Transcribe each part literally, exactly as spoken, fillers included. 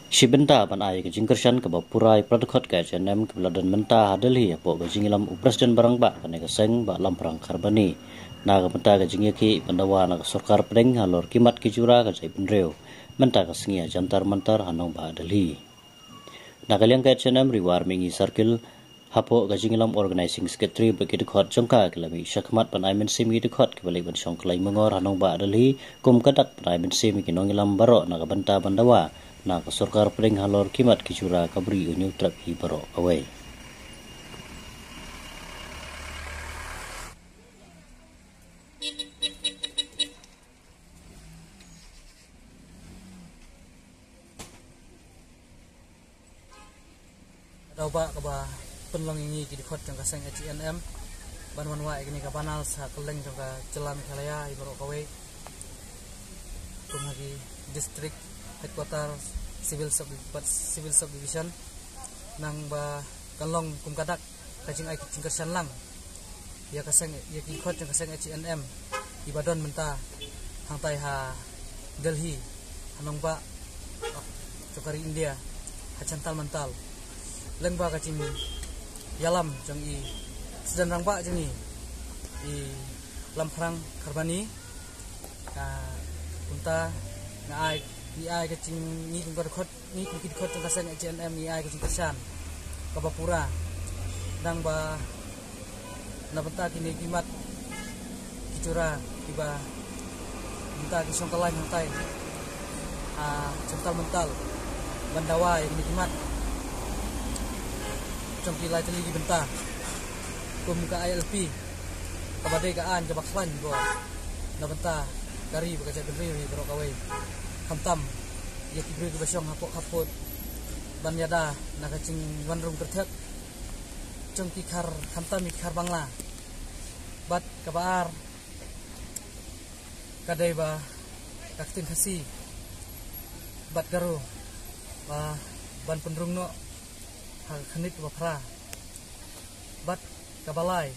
Shi bynta ban ai ka jingkyrshan kaba pura ïa ki para dkhot ka H A N M kiba la don mynta ha Delhi hapoh ka jingïalam u President ba rangbah kane ka seng, Bah Lamphrang Kharbani, na ka bynta ka jingïakhih ban dawa na ka sorkar pdeng halor ki mat ki jura ka jaitbynriew mynta ka sngi ha Jantar Mantar ha nongbah Delhi. Na ka liang ka H A N M Ri War Mihngi Circle, hapoh ka jingïalam Organizing Secretary bad ki dkhot jong ka, ki la mih shakhmat ban ai mynsiem ïa ki dkhot kiba leit ban shong kyllaiñ mangor ha nongbah Delhi kum ka dak ban ai mynsiem ïa ki nongïalam baroh na ka bynta ban dawa na ka sorkar pdeng halor ki mat ki jura kaba ri u hynñiewtrep hi baroh kawei. Daw ba kaba pynlong ïa ngi ki dkhot jong ka seng H A N M ban wan wah ïa kane ka banal sha kylleng jong ka jylla Meghalaya hi baroh kawei, kum ha ki district headquarter, civil sub, civil subdivision, nang ba kan long kum ka dak ka jingai ka jingkyrshan lang ïa ka seng, ïa ki dkhot jong ka seng H A N M kiba don mynta hangtai ha Delhi, ha nongbah jong ka ri India, ha Jantar Mantar, lyngba ka jingïalam jong i President rangbah jong ngi, i Lamphrang Kharbani. Ka, kumta nga ai, ngi ai ka jing, ngi kum ka dkhot, ngi kum ki dkhot jong ka seng H A N M ngi ai ka jingkyrshan kaba pura, dang ba na bynta kine ki mat ki jura kiba bynta ki shong kyllaiñ hangtai ha Jantar Mantar ban dawa ïa kine ki mat jong ki lai tylli ki bynta, kum ka I L P, kaba dei ka aiñ kaba khlaiñ bor na bynta ka ri bad ka jaitbynriew hi baroh kawei, khamtam ïa ki briew kiba shong hapoh khappud, ban ïada na ka jingwan rung kyrthep jong ki khar, khamtam ïa ki khar Bangla. Bad kaba ar ka dei ba ka ktien Khasi bad Garo ba ban pynrung noh ha ka khyrnit kaba phra. Bad kaba lai,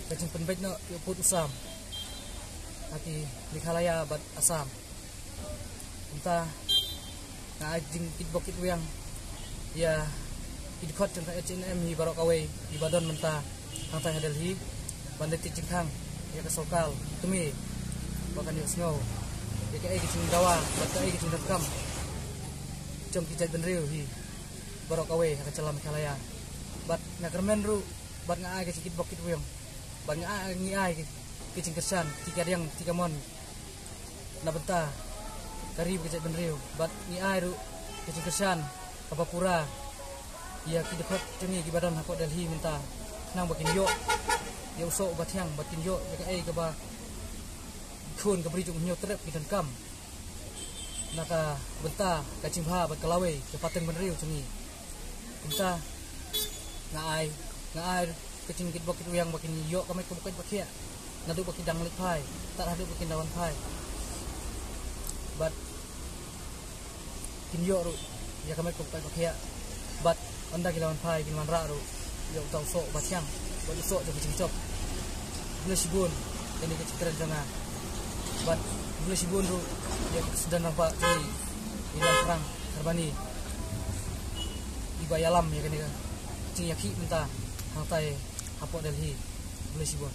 ka jingpynbeit noh ïa u pud u sam ha ki Meghalaya bad Assam. Kumta nga ai jingkitbok kitwiang ïa ki dkhot jong ka H A N M hi baroh kawei kiba don mynta hangtai ha Delhi, ban leit tip jingkhang ïa ka sorkar kmie ba kan ïohsngew ïa kaei ka jingdawa bad kaei ka jingdonkam jong ki jaitbynriew hi baroh kawei ha ka jylla Meghalaya. Bad nga kyrmen ruh, bad nga ai ka jingkitbok kitwiang, bad nga ai, ngi ai ka jingkyrshan, ki kadiang, ki kamon na bynta ka ri bad ka jaitbynriew, bad ngi ai ruh ka jingkyrshan kaba pura ïa ki dkhot jong ngi kiba don hapoh Delhi mynta, khnang ba kin ïoh ïa u soh uba thiang, bad kin ïoh ïa kaei kaba khun ka bri jong u hynñiewtrep ki donkam na ka bynta ka jingbha bad ka lawei ka pateng bynriew jong ngi. Kumta nga ai, nga ai ka jingkitbok kitwiang ba kin ïoh ka met ka bukaid ba khiah naduh ba ki dang leit phai tad haduh ba kin da wan phai, bad kin ïoh ruh ïa ka met ka bukaid ba khiah, bad ynda ki la wan phai kin wanrah ruh ïa uta u soh ba thiang, bad u soh jong ka jingjop. Khublei shibun ïa kane ka jingkren jong nga, bad khublei shibun ruh ïa ka President rangbah jong ngi, i Lamphrang Kharbani, iba ïalam ïa kane ka jingïakhih mynta hangtai hapoh Delhi. Khublei shibun.